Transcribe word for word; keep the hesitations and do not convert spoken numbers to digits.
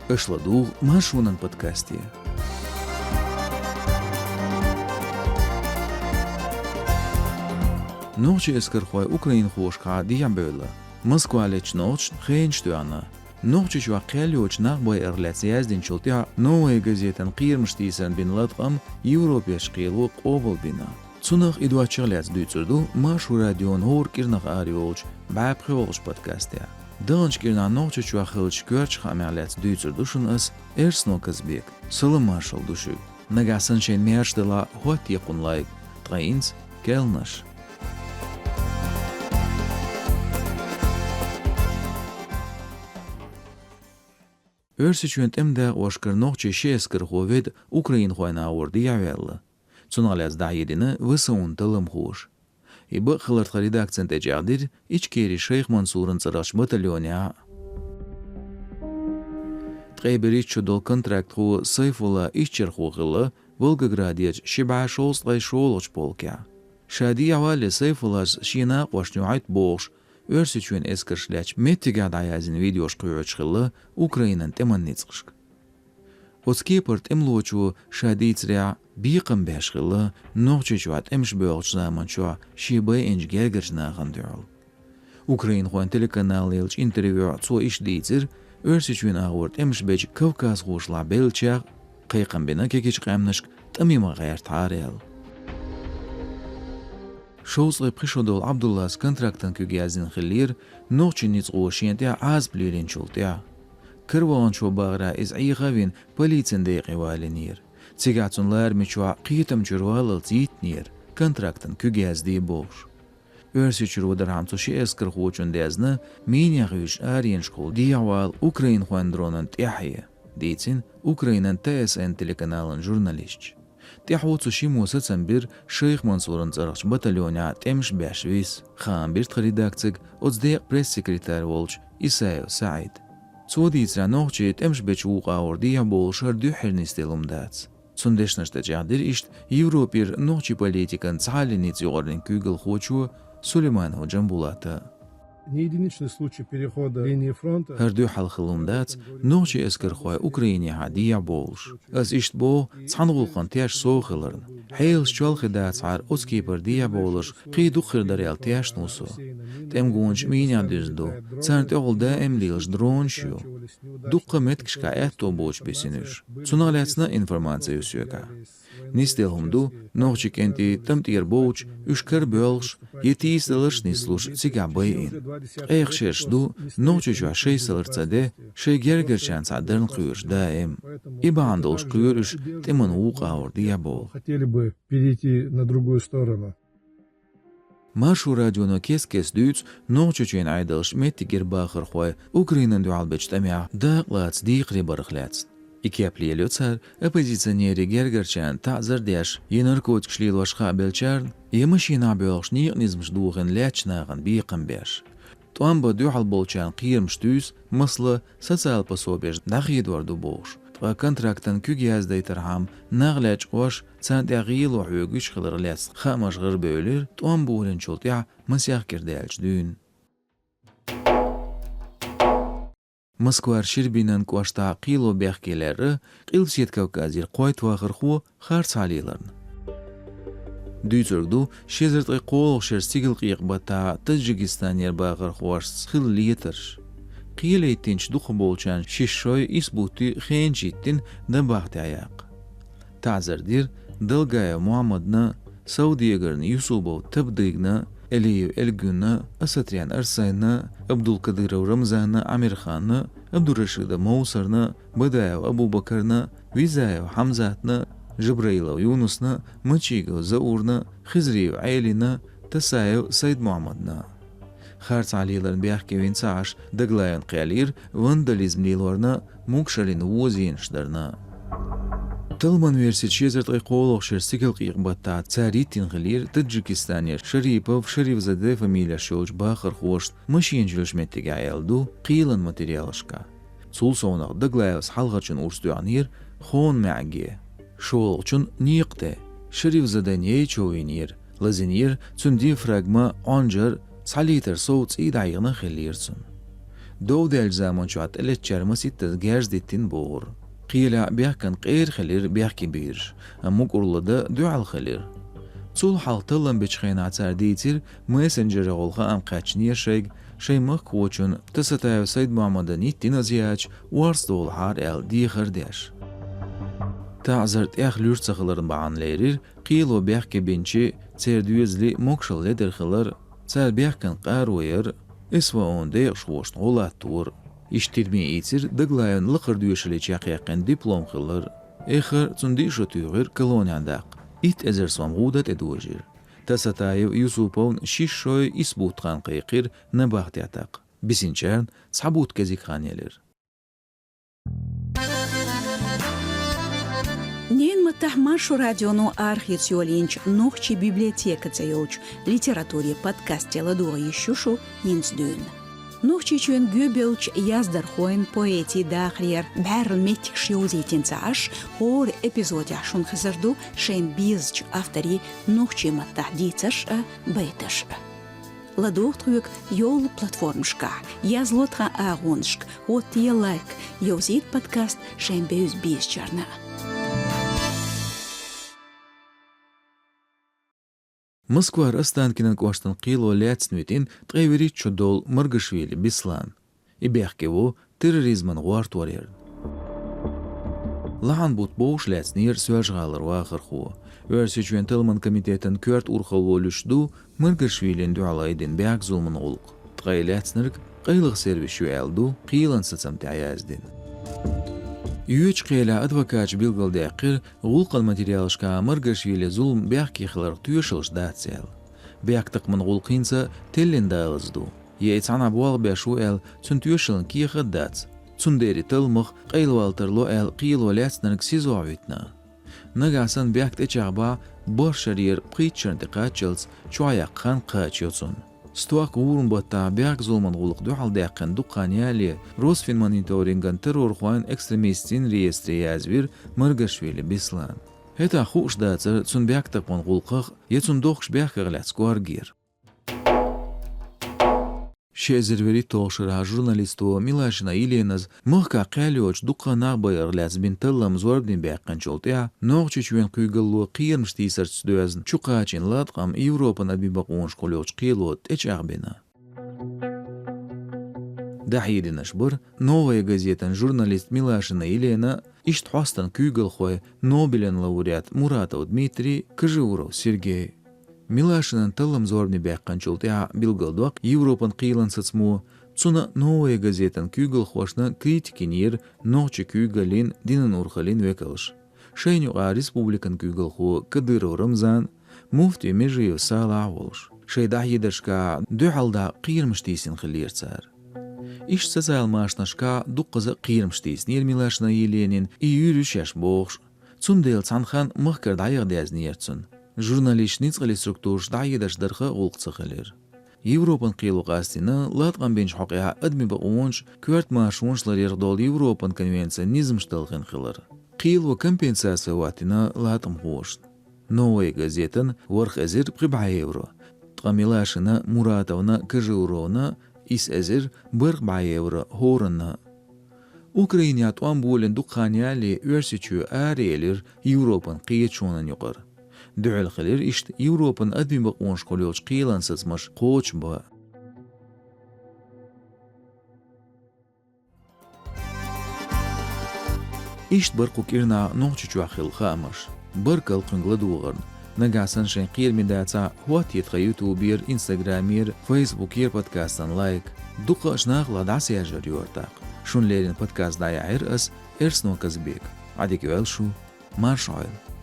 Аша ладугӀу Маршонан подкасте. Нохчийн эскархой украинхошкахьа дехьабевлла. Москвахь летачу нохчашна хенаш тоьхна. Нохчийчохь кхел йоцуш нах байарх лаьцна яздинчул тӀаьхьа «Новая газетан» кхерамаш тийсарна бина латкъам Европерчу кхело къобалбина. Цунах а, и доцчух а лаьцна дуьйцур ду Маршо радион хӀора кӀирнах арайолчу бӀе пхоьалгӀачу подкасте. Даханчу кӀирнахь Нохчийчохь хиллачу коьртачу хаамех лаьцна дуьйцур ду шуна ас, Эрсано Казбек. Салам-маршалла ду шуьга. Нагахь санна шайна маьрша далахь, хӀоттае кхунна лайк, ткъа хӀинца керланаш. Оьрсийчоьнан тӀеман дакъошкара нохчийн ши эскархо ведда украинхойн агӀор дехьаваьлла. Цунах лаьцна дӀахьедина ВСУ-н талламхоша. И бакъ хилар тхан редакцина тӀечӀагӀдира Ичкерин Шайх-Мансуран цӀарахчу батальонехь а. Ткъе берхӀитта шо долу контрактхо Сайфулла иччархо хилла Волгоградерчу ши бӀе шовзткъе шолгӀачу полкехь. Ша дехьавалале Сайфуллас шен накъосташна юьхьийта бохуш, Оьрсийчоьнан эскарш лаьцначу меттигехь дӀаяздина видеош кхоьхьуш хилла Украинан тӀеман ницкъашка. Оцу кепара тӀемалочо ша дийцарехь бекхам беш хилла Нохчийчохь тӀемаш боьлхучу заманчохь шен байинчу гергарчу нахана дуьхьал. Украинхойн телеканална еллачу интервьюхь цо иштта дийцира, Оьрсийчоьнан агӀор тӀемаш бечу кавказхошлахь беллачех а кхайкхам бина кегийчу къаьмнашка тӀаме ма гӀертахьара аьлла. Шовзткъе пхи шо долу Абдуллас контрактан куьг яздина хиллера нохчийн ницкъаша шена тӀехь Ӏазап лелийначул тӀаьхьа. Караваллин чу бахарехь иза Ӏеха а вина, полицин декъе валийнера. Цигахь цунна ларам чохь кхетам чуьра валлалц йиттинера, контрактан куьг яздина бохуш. Оьрсийчуьра вадархьама цу ши эскархочунна дезна, минех юьзначу аренашкахула дехьавала украинхойн дронан тӀаьхье, дийцина Украинан Т С Н телеканалан журналисташа. ТӀаьхьо цу шиммо сацам бира Шайх-Мансуран цӀарахчу батальонехь тӀемаш беш виса. Хаам бира тхан редакцига оцу декъан пресс-секретарь волчу Исаев СаӀида. Цо дийцарехь, нохчий тӀемаш бечу вукху агӀор дехьабовлуш хӀара дуьххьара нисделла хӀума дац. Цуьнан дешнаш тӀечӀагӀдира иштта Европера нохчийн политикан цхьааллин ницкъ юкъараллин куьйгалхочо Сулейманов Джамбулата. Не единичный случай перехода линии фронта. ХӀара дуьххьара хилла хӀума дац нохчийн эскархой Украинехьа дехьабовлуш. Ас иштта боху, цхьана гӀуллакхана тешна со хиларна. Хьелаш чолхе дацахьара оцу кепара дехьабовларш кхин дукха хир дара аьлла тешна ву со. ТӀеман гонаш минех дуьзна ду, царна тӀехула даим лелаш дронаш ю. Дуккха меттигашкахь аьтто боцуш бисина уьш. Цунах лаьцна а информаци ю соьгахь. Нисделла хӀума ду, нохчийн кӀентий тӀам тӀера бовча, уьш кара боьлхуш, я тийсадаларш нислуш цигахь байина. Ткъех шераш ду, Нохчийчохь шайн салар ца де, шайн гергарчарна цхьа дарна кхоьруш даим. И бахьана долуш кхоьру уьш тӀеман вукху агӀор дехьабовла. Хотели бы перейти на другую сторону. Маршо радионо кест-кеста дуьйцу Нохчийчоьнан Ӏедалша меттигера бахархой Украинана дуьхьал бечу тӀамехь дакъалаца декхаре барах лаьцна. И кеп лелайо цара оппозиционерийн гергарчарна таӀзар деш, я наркотикаш лелош хаа беллачарна, я машинахь боьлхуш некъан низамаш дохийна лаьттачу нахана бекхам беш. ТӀом бан дуьхьал болчарна кхерамаш туьйсу, масала, социал пособеш дӀахедор ду бохуш. Ткъа контрактан куьг яздайтархьама нах лечкъош, царна тӀехь гӀело хьоьгуьйтуш хиларх лаьцна хаамаш гӀарабевлира тӀом бохийначул тӀаьхьа масех кӀира даьллачу дуьйна. Москвара Щербинан кӀоштахь кхело бехке лерра Къилбаседа Кавказера кхойтта вахархо харцахьа леларна. Дуьйцург ду ши эзар ткъе кхоалгӀачу шеран стигалкъекъа баттахь Таджикистанера бахархошца хилла летарш. Кхеле йиттинчу дукхахболчарна шишшой, исбутти, хенаш йиттина, набахтехь яккха. ТаӀзар дира Далгаев Мухьаммадна, Савдегарна Юсупов Табдыгна, Элиев Элгюнна, Асатрян Арсенна, Абдулкадыров Рамзанна, Амирханна, Абдурашидов Мовсарна, Бадаев Абубакарна, Визаев Хьамзатна, Жабраилов Юнусна, Мачигов Заурна, Хизриев Ӏелина, Тасаев Сайдмухьаммадна. Харцахьа леларна бехке вина ца Ӏаш, Даглаевна кхел йира вандализм лелорна, могашаллин вон зенаш дарна. Талламан версица ши эзар ткъе кхоалгӀачу шеран стигалкъекъа баттахь цара йиттина хиллера Таджикистанера Шарипов, Шарифзаде фамилеш йолчу бахархошна машинаш лелаш меттигехь аьлла ду кхелан материалашкахь. Цул совнаха Даглаевс хьалхарчун урс доьгӀнера хонан маьӀге. ШолгӀачун некъа тӀе, Шарифзаден яй чов йинера, лазийнера цуьнан диафрагма, Ӏонжар, цхьа литр сов цӀий дӀайигна хиллера цунна. Дов даьллачу заманчохь тӀелеттачара масийттаза герз диттина бохура. Кхелехь бехкан къера хилира бехке бийраш, амма мукӀарло дан дуьхьал хилира. Цул хьалха таллам бечу хенахь цара дийцира, мессенджерехула хаам кхаьчнера шайга, шайн махкахочун Тасатаев Сайд-Мухьаммадан йиттина азияча орца долахьара аьлла дехар деш. ТаӀзар тӀех луьра ца хиларна бахьана лерира кхело бехке бинчи, церан доьзале могушалла ледара хилар, цара бехкан къаро яр, эс ваун декъашхошна гӀо латтор. Иштта тидаме ийцира Даглаевн лакхара доьшалле чекхъяьккхина диплом хилар. Эххар цунна диъ шо туьйхира колонехь даккха. Итт эзар сом гӀуда тӀедожийра. Тасатаев Юсуповн шиш шой исс бутт хан кхайкхира набахтехь таккха. Бисинчарна цхьа бутт кӀезиг хан елира. Ненан маттахь Маршо радионо арахеца йолийначу «Нохчийн библиотека» цӀе йолчу литературин подкасте ладогӀа йиш ю шу хӀинца дуьйна. Нохчийчоьнан гӀоьбевллачу яздархойн, поэтийн дахарера бӀаьрла меттигаш йовзийтина ца Ӏаш, хӀора эпизодехь шуна хезар ду шайна безачу авторийн нохчийн маттахь дийцарш а, байташ а. ЛадогӀа тхоьга йолу платформашкахь, язло тхан агӀонашка, хӀоттае лайк, йовзийта подкаст шайн бевза-безачарна. Москвара Останкинан кӀоштан кхело лаьцна витина ткъе вуьрхӀитта шо долу Маргашвили Беслан. И бехке во терроризман гӀортор ярна. Лахьан бутт бовш лаьцнера Соьлжа-ГӀалара вахархо. Оьрсийчоьнан талламан комитетан коьрта урхалло луьйш ду Маргашвилина дуьхьал айдина бехк-зуламан гӀуллакх. Ткъа и лаьцнарг къайлаха сервис ю аьлла ду кхелан сацам тӀехь яздина. Йоьдучу кхелехь адвокаташа билгалдаьккхира, гӀуллакхан материалашкахь Маргашвилин зулам бехке хиларх тоьшаллаш дац аьлла. Бехктакхаман гӀуллакх хӀинца теллина далаза ду. Я и цхьанхьа болх беш ву аьлла, цуьнан тоьшаллин кехат а дац. Цундела и талламах къайлавала тарло аьлла, кхело лаьцнарг СИЗО-хь витина. Нагахь санна бехк тӀечӀагӀбахь, борхӀ шарера пхийтта шарна тӀе кхаччалц чохь яккха хан кхачайо цунна. Стохка гӀуран баттахь бехк-зуламан гӀуллакх дуьхьал даьккхина дукха хан ялале, Росфинмониторинган террорхойн, экстремистийн реестре язвира Маргашвили Беслан. ХӀетахь хууш дацара цуьнан бехктакхаман гӀуллакхах я цунна дохкучу бехках лаьцна коргера. Ши эзар вуьрхӀитталгӀачу шарахь журналисто Милашина Еленас махкахь кхел йоцуш дуккха а нах байарх лаьцна бина таллам зорбане баьккхинчул тӀаьхьа, Нохчийчоьнан куьйгалло кхерамаш тийсарца доьзна чу кхачийна латкъам Европан адамийн бакъонашкахула йолчу кхело тӀечӀагӀбина. ДӀахьединарш бара «Новая газетан» журналист Милашина Елена, иштта хьостанан куьйгалхой, Нобелан лауреат Муратов Дмитрий, Кожеуров Сергей. Милашинан таллам зорбане баьккхинчул тӀаьхьа билгалдоккху Европан кхелан сацамо, цунна «Новая газетан» куьйгалхошна критика йинера нохчийн куьйгаллин, динан урхаллин векалша. Шайна юкъахь республикан куьйгалхо Кадыров Рамзан, муфти Межиев Салахь волуш. Шайн дӀахьедаршкахь дуьхьал дӀа кхерамаш тийсина хиллера цара. Иштта социал машанашкахь дуккхаза а кхерамаш тийсинера Милашина Еленина, и юьйр ю шаьш бохуш. Цундела цхьана хан махкара дӀаяха даьзнера цунна. Журналисташ, ницкъаллин структураш дӀахьедарш дарх а гӀуллакх ца хилира. Европан кхело къастийна латкъам бинчу хьокъехь адамийн бакъонаш, коьрта маршонаш ларъярх долу Европан конвенцин низамаш талхийна хилар. Кхело компенсаци хӀоттийна латкъамхошна. «Новая газетан» ворхӀ эзар пхи бӀе евро, ткъа Милашина, Муратовна, Кожеуровна исс эзар бархӀ бӀе евро хӀоранна. Украинехь тӀом болийна дукха хан ялале, Оьрсийчоь араелира Европан кхеташонан юкъара. Дуьхьал хилира иштта Европан адамийн бакъонашкахула йолчу кхелан сацамаш кхочушбан. Иштта бара кху кӀирнахь Нохчийчохь хилла хаамаш. Баркалла кхуьнга ладогӀарна. Нагахь санна шайн кхераме дацахь, хӀоттае тхан ютубера, инстаграмера, фейсбукера подкастан лайк. Дукхахчу нахала дӀасаяржар йора тӀаккха. Шуна леррина подкаст дӀаяьхьира ас, Эрсно Казбека. Ӏадика йойла шу, марша Ӏойла.